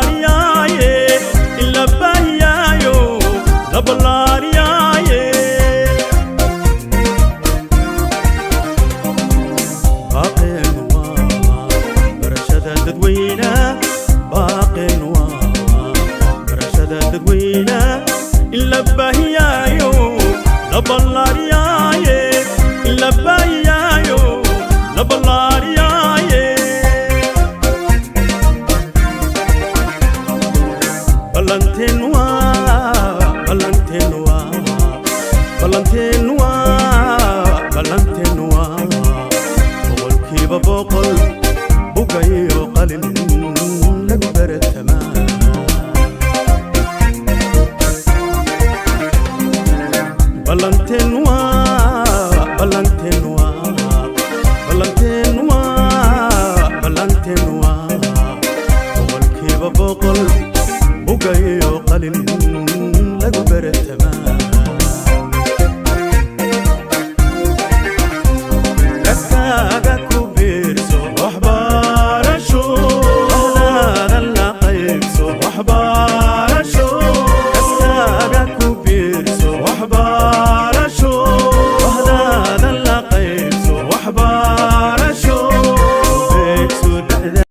ballaariyaaye, in la baahiyaayo la ballaariyaaye. Baaqeennu waa barashada dadweyne, baaqeennu waa barashada dadweyne, in la baahiyaayo la ballaariyaaye, in la baahiyaayo la ballaariyaaye. Ballanteen waa, ballanteen waa, ballanteen waa, ballanteen waa 100% bugayo qalin lagu baratamaa. Ballanteen waa, ballanteen waa, ballanteen waa, ballanteen waa 100% bugayo qalin lagu baratamaa.